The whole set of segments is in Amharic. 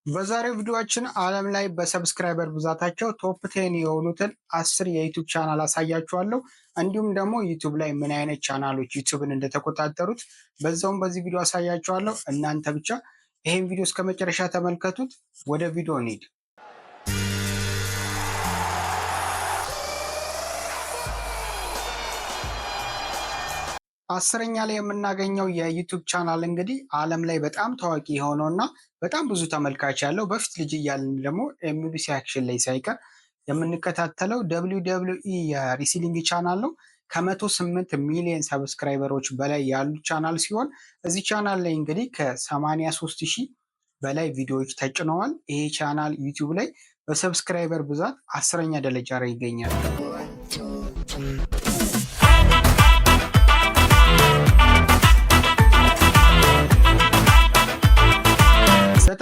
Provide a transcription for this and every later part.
በዛሬው ቪዲዮአችን ዓለም ላይ በ subscriber ብዛታቸው top 10 የሆኑትን 10 የ YouTube ቻናል አሳያችኋለሁ። እንዲሁም ደግሞ YouTube ላይ ምን አይነት ቻናሎች YouTube ን እንደተቆጣጠሩት በዛውም በዚህ ቪዲዮ አሳያችኋለሁ። እናንተ ብቻ ይሄን ቪዲዮ እስከ መጨረሻ ተመልከቱት። ወደ ቪዲዮ እንሂድ። 10ኛ ላይ የምናገኘው የ YouTube ቻናል እንግዲህ ዓለም ላይ በጣም ታዋቂ የሆነው እና በጣም ብዙ ተመልካች ያለው፣ በፊት ልጅ እያለን ደግሞ MBC Action ላይ ሳይቀር የምንከታተለው WWE የ wrestling ቻናል ነው። ከ108 ሚሊዮን subscriber ኦች በላይ ያሉት ቻናል ሲሆን እዚህ ቻናል ላይ እንግዲህ ከ83 ሺህ በላይ ቪዲዮዎች ተጭነዋል። ይሄ ቻናል YouTube ላይ በ subscriber ብዛት 10ኛ ደረጃ ላይ ይገኛል።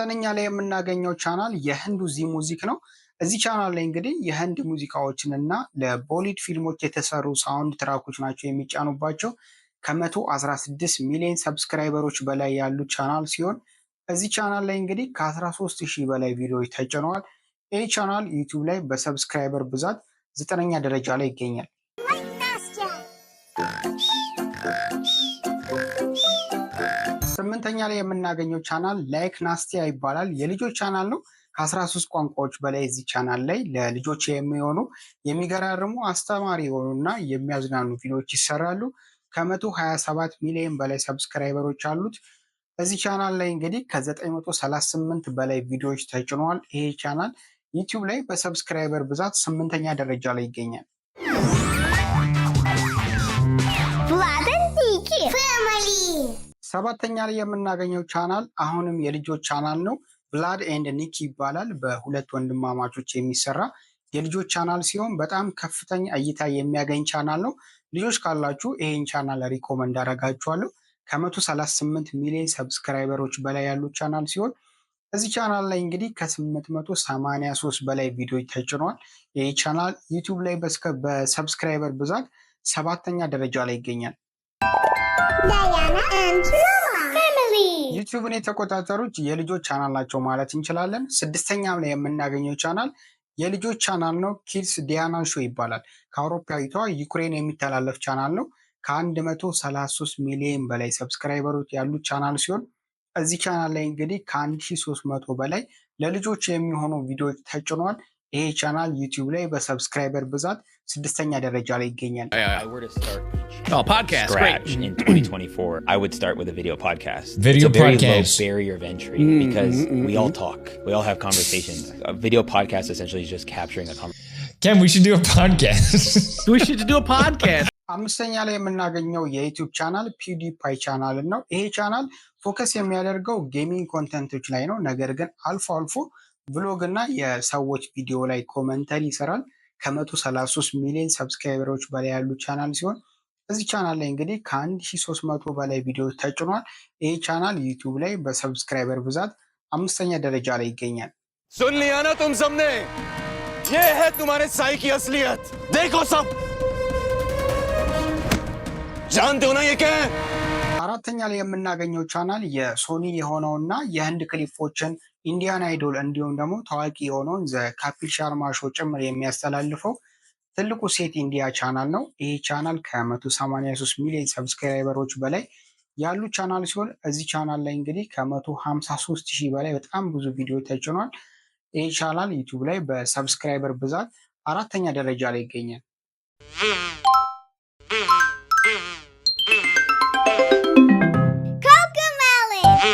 9ኛ ላይ የምናገኘው ቻናል የህንዱ Zee Music ነው። እዚህ ቻናል ላይ እንግዲህ የህንድ ሙዚቃዎችን እና ለቦሊውድ ፊልሞች የተሰሩ soundtrack ኦች ናቸው የሚጫኑባቸው። ከ116 ሚሊዮን subscriber ኦች በላይ ያሉት ቻናል ሲሆን እዚህ ቻናል ላይ እንግዲህ ከ13 ሺህ በላይ ቪዲዮዎች ተጭነዋል። ይህ ቻናል YouTube ላይ በ subscriber ብዛት 9ኛ ደረጃ ላይ ይገኛል። 8ኛ ላይ የምናገኘው ቻናል Like Nastya ይባላል። የልጆች ቻናል ነው። ከ13 ቋንቋዎች በላይ እዚህ ቻናል ላይ ለልጆች የሚሆኑ የሚገራርሙ፣ አስተማሪ የሆኑና የሚያዝናኑ ቪዲዮዎች ይሰራሉ። ከ127 ሚሊዮን በላይ subscriber ኦች አሉት። እዚህ ቻናል ላይ እንግዲህ ከ938 በላይ ቪዲዮዎች ተጭነዋል። ይሄ ቻናል YouTube ላይ በ subscriber ብዛት 8ኛ ደረጃ ላይ ይገኛል። Vlad and Niki Family. ሰባተኛ ላይ የምናገኘው ቻናል አሁንም የልጆች ቻናል ነው። Vlad and Niki ይባላል። በሁለት ወንድማማቾች የሚሰራ የልጆች ቻናል ሲሆን በጣም ከፍተኛ እይታ የሚያገኝ ቻናል ነው። ልጆች ካላችሁ ይሄን ቻናል recommend አደርጋችኋለሁ። ከ138 ሚሊዮን subscriber ኦች በላይ ያሉት ቻናል ሲሆን እዚህ ቻናል ላይ እንግዲህ ከ883 በላይ ቪዲዮዎች ተጭኗል። ይህ ቻናል YouTube ላይ በ subscriber ብዛት ሰባተኛ ደረጃ ላይ ይገኛል። Diana and Noah Family. YouTube ን የተቆጣጠሩት የልጆች ቻናል ናቸው ማለት እንችላለን። ስድስተኛም ላይ የምናገኘው ቻናል የልጆች ቻናል ነው። Kids Diana Show ይባላል። ከአውሮፓዊቷ ዩክሬን የሚተላለፍ ቻናል ነው። ከ133 ሚሊዮን በላይ subscriber ኦች ያሉት ቻናል ሲሆን እዚህ ቻናል ላይ እንግዲህ ከ1300 በላይ ለልጆች የሚሆኑ ቪዲዮዎች ተጭኗል። ይሄ ቻናል YouTube ላይ በ subscriber ብዛት ስድስተኛ ደረጃ ላይ ይገኛል። If I were to start a channel Oh, podcast, scratch great. in 2024, I would start with a video podcast. Video It's a very podcast. low barrier of entry because we all talk, we all have conversations. A video podcast essentially is just capturing a conversation. Ken, we should do a podcast. We should do a podcast. አምስተኛ ላይ የምናገኘው የ YouTube ቻናል PewDiePie ቻናል ነው። ይሄ ቻናል focus የሚያደርገው gaming content ኦች ላይ ነው። ነገር ግን አልፎ አልፎ vlog እና የሰዎች ቪዲዮ ላይ commentary ይሰራል። ከ133 ሚሊዮን subscriber ኦች በላይ ያሉ ቻናል ሲሆን እዚህ ቻናል ላይ እንግዲህ ከ1300 በላይ ቪዲዮዎች ተጭኗል። ይህ ቻናል YouTube ላይ በ subscriber ብዛት አምስተኛ ደረጃ ላይ ይገኛል። सुन लिया ना तुम सबने? ये है तुम्हारे साई की असलियत। देखो सब, जानते हो ना ये क्या है? አራተኛ ላይ የምናገኘው ቻናል የ Sony የሆነውና የህንድ ክሊፖችን፣ Indian Idol እንዲሁም ደግሞ ታዋቂ የሆነውን The Kapil Sharma Show ጭምር የሚያስተላልፈው ትልቁ Seth India ቻናል ነው። ይህ ቻናል ከ183 ሚሊዮን subscriber ኦች በላይ ያሉ ቻናል ሲሆን እዚህ ቻናል ላይ እንግዲህ ከ153 ሺህ በላይ በጣም ብዙ ቪዲዮ ተጭኗል። ይህ ቻናል YouTube ላይ በ subscriber ብዛት አራተኛ ደረጃ ላይ ይገኛል። Cocomelon.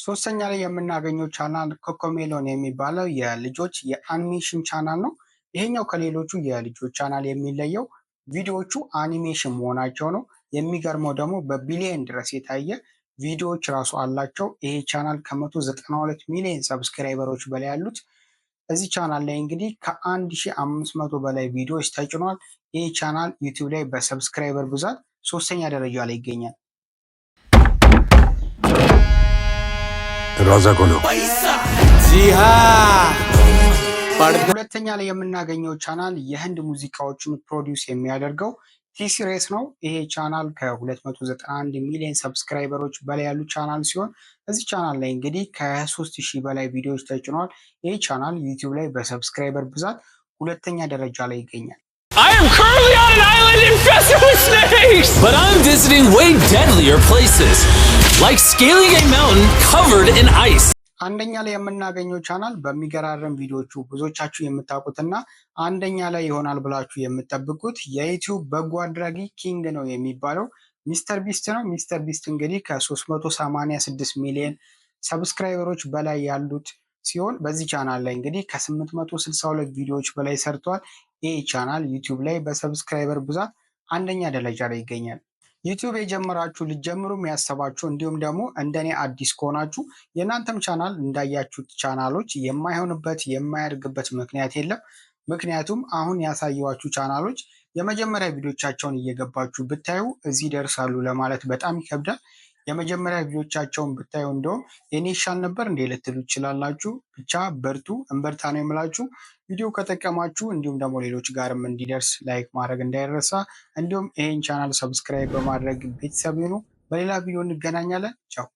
ሶስተኛ ላይ የምናገኘው ቻናል Cocomelon የሚባለው የልጆች የአኒሜሽን ቻናል ነው። ይሄኛው ከሌሎቹ የልጆች ቻናል የሚለየው ቪዲዮዎቹ አኒሜሽን መሆናቸው ነው። የሚገርመው ደግሞ በቢሊየን ድረስ የታየ ቪዲዮዎች ራሱ አላቸው። ይሄ ቻናል ከ192 ሚሊዮን subscriber ኦች በላይ ያሉት፣ እዚህ ቻናል ላይ እንግዲህ ከ1500 በላይ ቪዲዮዎች ተጭኗል። ይህ ቻናል YouTube ላይ በ subscriber ብዛት ሶስተኛ ደረጃ ላይ ይገኛል። दरवाजा खोलो। जी हाँ। ሁለተኛ ላይ የምናገኘው ቻናል የህንድ ሙዚቃዎችን produce የሚያደርገው T-Series ነው። ይሄ ቻናል ከ291 ሚሊዮን subscriber ኦች በላይ ያሉ ቻናል ሲሆን እዚህ ቻናል ላይ እንግዲህ ከ23 ሺህ በላይ ቪዲዮዎች ተጭኗል። ይህ ቻናል ዩቲዩብ ላይ በ subscriber ብዛት ሁለተኛ ደረጃ ላይ ይገኛል። I am currently on an island infested with snakes! But I'm visiting way deadlier places, like scaling a mountain covered in ice. አንደኛ ላይ የምናገኘው ቻናል በሚገራርም ቪዲዮቹ ብዙዎቻችሁ የምታውቁትና አንደኛ ላይ ይሆናል ብላችሁ የምትጠብቁት የዩቲዩብ በጎ አድራጊ king ነው የሚባለው ሚስተር ቢስት ነው። ሚስተር ቢስት እንግዲህ ከ386 ሚሊዮን subscriber ኦች በላይ ያሉት ሲሆን በዚህ ቻናል ላይ እንግዲህ ከ862 ቪዲዮዎች በላይ ሰርቷል። ይህ ቻናል ዩቲዩብ ላይ በ subscriber ብዛት አንደኛ ደረጃ ላይ ይገኛል። ዩቲዩብ የጀመራችሁ፣ ልትጀምሩም ያሰባችሁ፣ እንዲሁም ደግሞ እንደኔ አዲስ ከሆናችሁ የእናንተም ቻናል እንዳያችሁት ቻናሎች የማይሆንበት የማያድግበት ምክንያት የለም። ምክንያቱም አሁን ያሳየኋችሁ ቻናሎች የመጀመሪያ ቪዲዮቻቸውን እየገባችሁ ብታዩ እዚህ ይደርሳሉ ለማለት በጣም ይከብዳል። የመጀመሪያ ቪዲዮቻቸውን ብታዩ እንደውም የኔ ይሻል ነበር እንዴ ልትሉ ትችላላችሁ። ብቻ በርቱ፣ እንበርታ ነው የምላችሁ። ቪዲዮ ከጠቀማችሁ እንዲሁም ደግሞ ሌሎች ጋርም እንዲደርስ like ማድረግ እንዳይረሳ፣ እንዲሁም ይሄን ቻናል subscribe በማድረግ ቤተሰብ ይሁኑ። በሌላ ቪዲዮ እንገናኛለን። ቻው።